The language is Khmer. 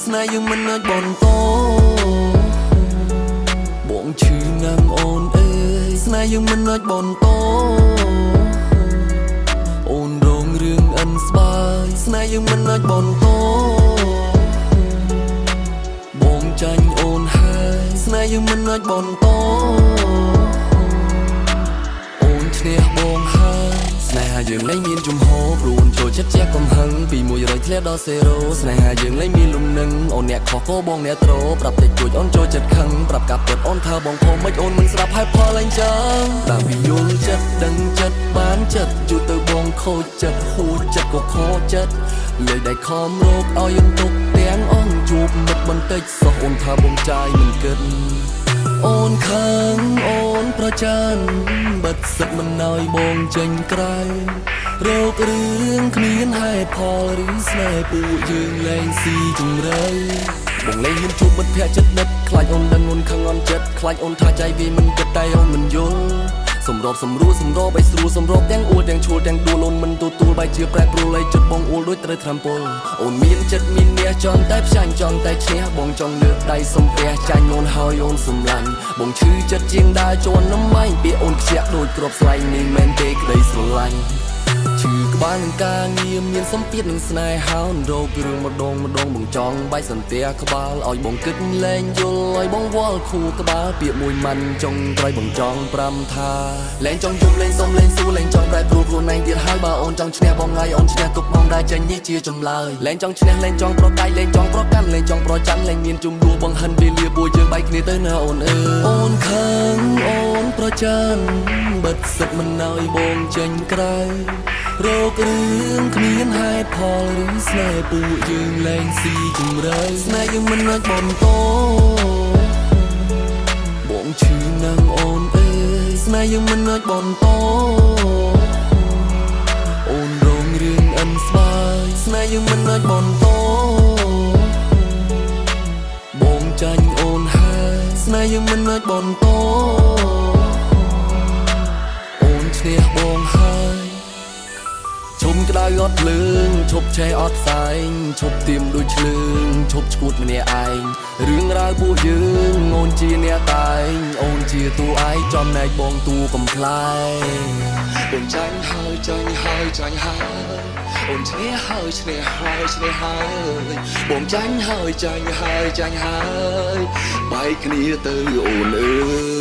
ស្នេហ៍យើងមិនអាចបន្តបងឈឺណាស់អូនអើយស្នេហ៍យើងមិនអាចបន្តអូនរងរឿងអិនស្បាយស្នេហ៍យើងមិនអាចបន្តបងចាញ់អូនហើយស្នេហ៍យើងមិនអាចបន្តអូនឈ្នះបងហើយស្នេហាយើងលែងមានជំហរព្រោះអូនចូលចិត្តជះកំហឹងពី100ធ្លាក់ដល់0ស្នេហាយើងលែងមានលំនឹងអូនអ្នកខុសក៏បងអ្នកត្រប្រាប់តិចតួចអូនចូលចិត្តខឹងប្រាប់កាប់ចិត្តអូនថាបងខំមិនអូនមិនស្ដាប់ហើយផលលែងចឹងតាមពីយល់ចិត្តដឹងចិត្តបានចិត្តយូរទៅបងខូចចិត្តហួចចិត្តក៏ខកចិត្តលើកដៃខំរកឲ្យយំទុកទាំងអង្គជួបមិត្តបន្តិចសោះអូនថាបងចាយមិនគិត អូនខឹងអូនប្រច័នបិទសិតមិនឲ្យបងចេញក្រៅរករឿងគ្មានហេតុផលឬស្នេហ៍ពួកយើងលែងស៊ីជម្រៅបងលែងហ៊ានជួបមិត្តភក្តិចិត្តដិតខ្លាចអូនដឹងអូនខឹងអូនចិត្តខ្លាចអូនថាចៃវាមិនគិតតែអូនមិនយល់សម្របសម្រួលសម្របឲ្យស្រួលសម្របទាំងអួលទាំងឈួលទាំងដួលអូនមិនទទួលបែរជាប្រែប្រួលឲ្យចិត្តបងអួលដូចត្រូវថ្នាំពុលអូនមានចិត្តមានអ្នកចង់តែផ្ចាញ់ចង់តែឈ្នះបងចង់លើកដៃសំពះចាញ់អូនហើយអូនសម្លាញ់បងឈឺចិត្តជាងដើរជន់នំបាញ់ពាក្យអូនខ្ជាក់ដូចគ្រាប់ស្លែងនេះមែនទេក្តីស្រឡាញ់ឈឺក្បាលនឹងការងារមានសម្ពាធនឹងស្នេហាអូនរករឿងម្ដងម្ដងបងចង់បែកសន្ទះក្បាលឲ្យបងគិតលែងយល់ឲ្យបងវល់ខួរក្បាលពាក្យមួយម៉ាន់ចុងក្រោយបងចង់ប្រាំថាលែងចង់យំលែងសុំលែងសួរលែងចង់ប្រែប្រួលខ្លួនឯងទៀតហើយបើអូនចង់ឈ្នះបងហើយអូនឈ្នះទុកបងដែរចេញនេះជាចម្លើយលែងចង់ឈ្នះលែងចង់ប្រកែកលែងចង់ប្រកាន់លែងចង់ប្រច័នលែងមានជំនួសបងហិនវេលាពួកយើងបែកគ្នាទៅណាអូនអើយអូនខឹងអូនប្រច័នបិទសិតមិនឲ្យបងចេញក្រៅរករឿងគ្មានហេតុផលឬស្នេហ៍ពួកយើងលែងស៊ីជម្រៅស្នេហ៍យើងមិនអាចបន្តបងឈឺណាស់អូនអើយស្នេហ៍យើងមិនអាចបន្តអូនរងរឿងអិនស្បាយស្នេហ៍យើងមិនអាចបន្តបងចាញ់អូនហើយស្នេហ៍យើងមិនអាចបន្តអូនឈ្នះបងហើយ ឈុំក្តៅអត់ភ្លើងឈប់ឆេះអត់ផ្សែងឈប់ទៀមដូចឆ្លើងឈប់ឈួតម្នាក់ឯងរឿងរ៉ាវពួកយើងអូនជាអ្នកតែងអូនជាតួឯងចំណែកបងតួកំប្លែងបងចាញ់ហើយចាញ់ហើយចាញ់ហើយអូនឈ្នះហើយឈ្នះហើយឈ្នះហើយបងចាញ់ហើយចាញ់ហើយចាញ់ហើយបែកគ្នាទៅអូនអើ